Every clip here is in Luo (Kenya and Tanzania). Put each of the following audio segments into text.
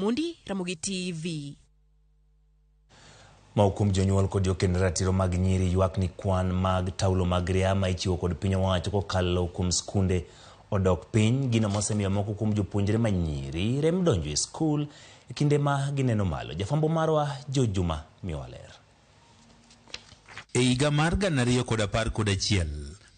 Omondi, Ramogi TV. Moko kuom jonyuol kod jokend ratiro mag nyiri ywak ni kwan mag taulo mag ria ma ichiwo kod piny owacho kokalo kuom skunde odok piny, gino mosemiyo moko kuom jopuonjre ma nyiri rem donjo e skul e kinde ma gineno malo. Jafwambo marwa George Juma miyowa ler. E higa mar 2011,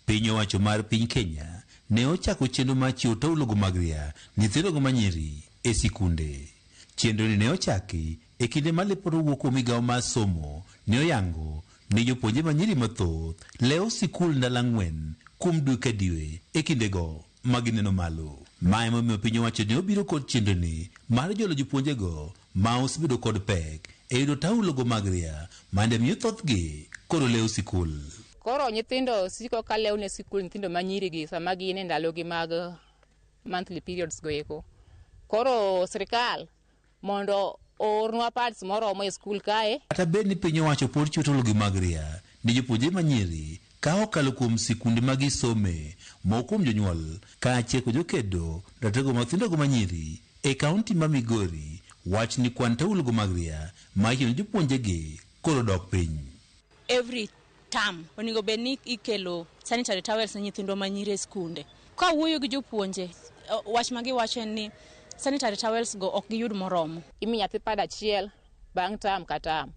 piny owacho mar piny Kenya ne ochako chenro mar chiwo taulogo mag ria nyithindogo manyiri e sikunde. Chenro ni ne ochaki e kinde ma lipot owuok kuom migawo mar somo ne oyango ni jopuonjre manyiri mathoth lewo sikul ndalo 4 kuom dwe ka dwe e kindego ma gineno malo. Ma emomiyo piny owacho ne obiro kod chenro ni mar jolo jopuonjego ma osebedo kod pek e yudo taulogo mag ria mande miyo thothgi koro lewo sikul. Koro nyithindo siko ka lewo ne sikul, nyithindo manyiri gi sama gin e ndalogi mag monthly periods go eko. Koro sirikal mondo oornwa pads moromo e skul kae. Kata bed ni piny owacho pod chiwo taulogi mag ria ne jopuonjre manyiri ka okalo kuom sikunde ma gisome, moko kuom jonyuol kaachiel kod jokedo ratego mathindogo manyiri e kaunti ma Migori wach ni kwan taulogo mag ria ma ichiwo ne jopuonjegi koro dok piny. Every term onego bed ni ikelo sanitary towels ne nyithindwa manyiri e skunde. Ka wuoyo gi jopuonje, wach ma giwacho en ni sanitary towels go ok giyud moromo. Imi nyathi pad achiel bang' term ka term.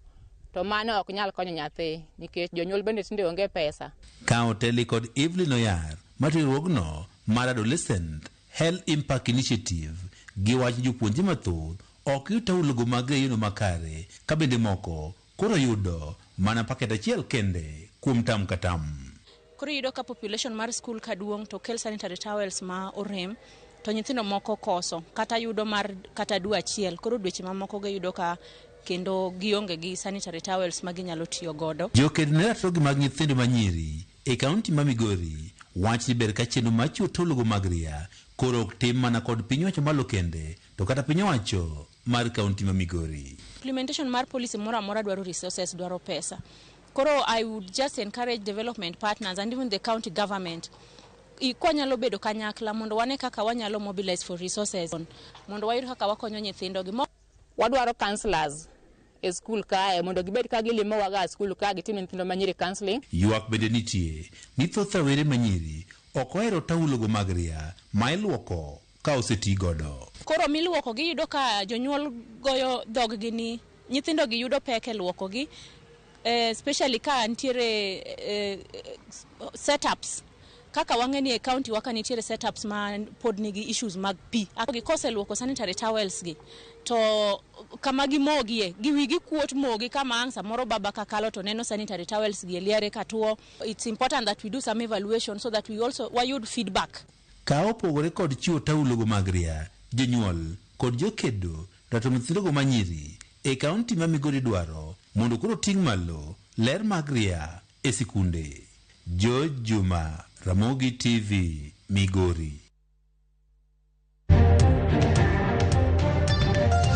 To mano ok nyal konyo nyathi nikech jonyuol bende tinde onge pesa. Ka oteli kod Evelyn Oyar mar riwruogno mar Adolescent Health Impact Initiative giwacho ni jopuonjre mathoth ok yud taulogo mag ria e yono makare ka bende moko koro yudo mana paket achiel kende kuom tam ka tam. Koro iyudo ka population mar school ka duong' to kel sanitary towels ma orem to nyithindo moko koso kata yudo mar kata dwe achiel, koro dweche mamoko giyudo ka kendo gionge gi sanitary towels ma ginyalo tiyo godo. Joked ne ratirogi mag nyithindo manyiri e kaunti ma Migori wach ni ber ka chenro mar chiwo taulogo mag ria koro ok tim mana kod piny owacho malo kende to kata piny owacho mar kaunti ma Migori. Implementation mar policy moro amora dwaro resources, dwaro pesa. Koro I would just encourage development partners and even the county government kwanyalo bedo kanyakla mondo wane kaka wanyalo mobilize for resources mondo wayud kaka wakonyo nyithindo gi. Wadwaro counselors e skul kae mondo gibed ka gilimowa ga skul ka gitim ne nyithindo manyiri counseling. Ywak bende nitie ni thoth rawere manyiri ok ohero taulogo mag ria ma iluoko ka oseti godo. Koro miluoko giyudo ka jonyuol goyo dhoggi ni nyithindo gi yudo pek e luoko gi, especially ka nitiere setups kaka wang'e ni e county wa ka nitiere setups ma pod nigi issues mag pi. Gi koseluoko sanitary towels gi to kama gimogie gi wigi kuot mogi kama ang' samoro baba kakalo to neno sanitary towels gi e liare katuo. It's important that we do some evaluation so that we also wayud feedback. Ka opogore kod chiwo taulogo mag ria, jonyuol kod jokedo rato nyithindogo manyiri e kaunti ma Migori dwaro mondo koro ting' malo ler mag ria e sikunde. George Juma, Ramogi TV, Migori.